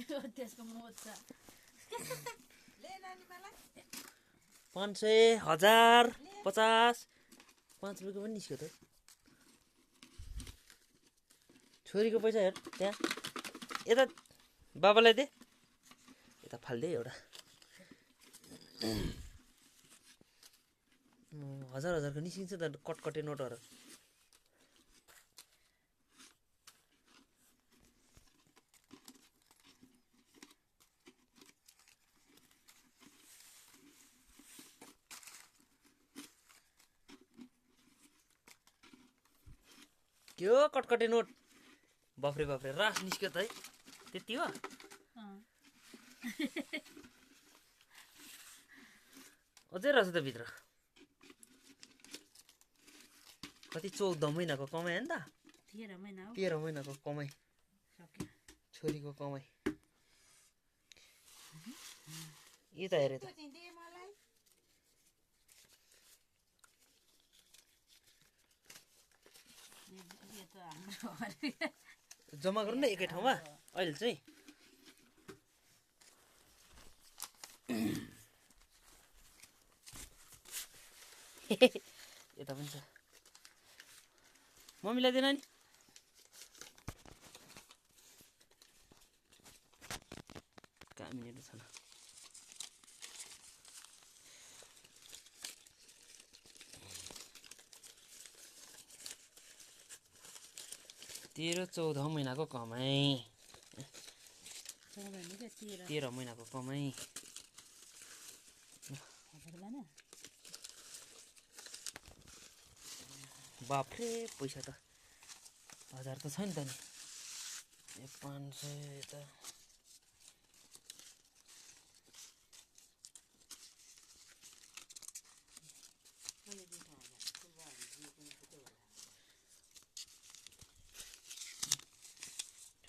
त्यसको मोज छ 500 1000 50 5 रुपियाँको पनि निस्क्यो त छोरीको पैसा हेर त्यहाँ यता बाबालाई दे यता फाल्दे एउटा 1000 को निस्किन्छ त कटकटे नोटहरू के हो कटकटे नोट बाफ्रे बाफ्रे रास निस्क्यो त है त्यति हो अझै रहेछ त भित्र कति 14 महिनाको कमाइ हो नि त 13 महिनाको कमाइ छोरीको कमाइ यता हेरे त जम्मा गरौँ न एकै ठाउँमा अहिले चाहिँ यता पनि छ मम्मीलाई दिएन नि कामिनेहरू छ तेह्र 14 महिनाको कमाइ 13 महिनाको कमाइ बाफ्रे पैसा त 1000 त छ नि त नि 500 यता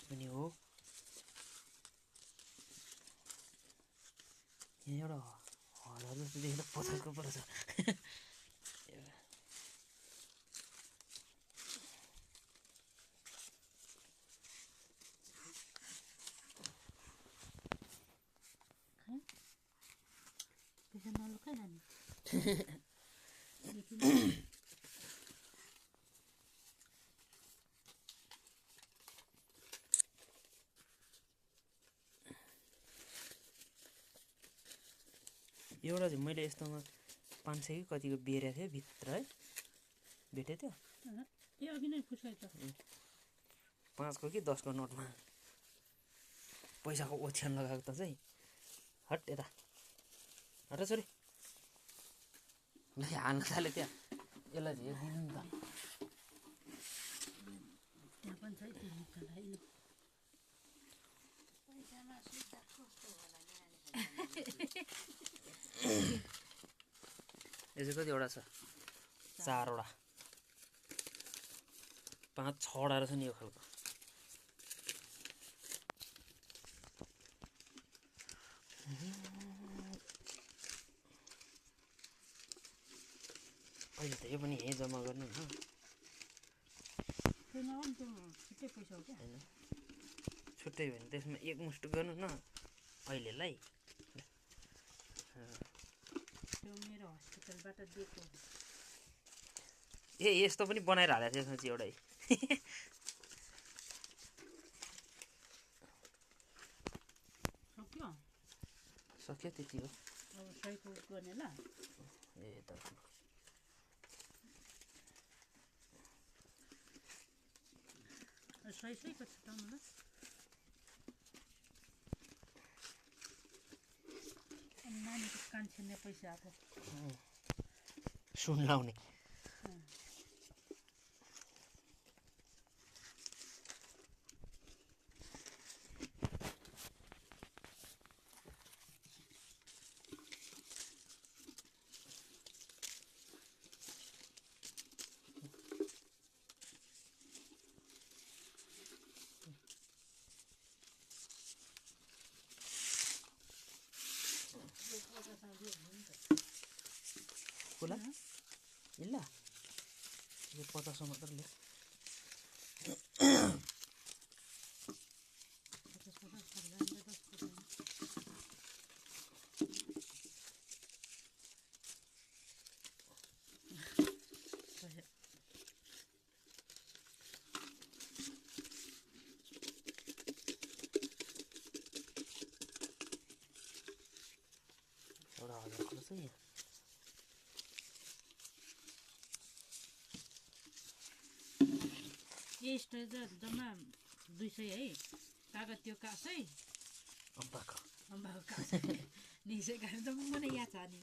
पनि हो यहाँ एउटा 1000 जस्तो देख्दा 50 को पर्छ एउटा चाहिँ मैले यस्तोमा 500 कि कतिको बेरेको थिएँ भित्र है भेटे थियो यो अघि नै फुसाइ त 5 को कि 10 को नोटमा पैसाको ओछ्यान लगाएको त चाहिँ हट यता हट छोरी ल हाल्न थाल्यो त्यहाँ यसलाई चाहिँ दिनु नि त त्यहाँ पनि छ त्यो मुखलाई यो चाहिँ कतिवटा छ 4 वटा 5 6 वटा रहेछ नि यो खालको अहिले त यो पनि यहीँ जम्मा गर्नु न छुट्टै पैसा हो क्या होइन छुट्टै भयो भने त्यसमा एकमुष्ट गर्नु न अहिलेलाई त्यो मेरो हस्पिटलबाट दिएको ए यस्तो पनि बनाएर हालेको छ यसमा चाहिँ एउटै सक्यो सक्यो त्यति हो अब सहीको गर्ने ल ए त सहीको छुट्याउनु ल नानीको कान छिन्ने पैसा आएको सुन लाउने खुला ಇಲ್ಲ ये 50 मात्र ले स्ट्रेचर जम्मा 200 है कागज त्यो कासै अम्बाको अम्बाको कासै निसे खानु त मलाई याद छ नि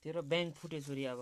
तेरो ब्याङ्क फुटेछ छोरी अब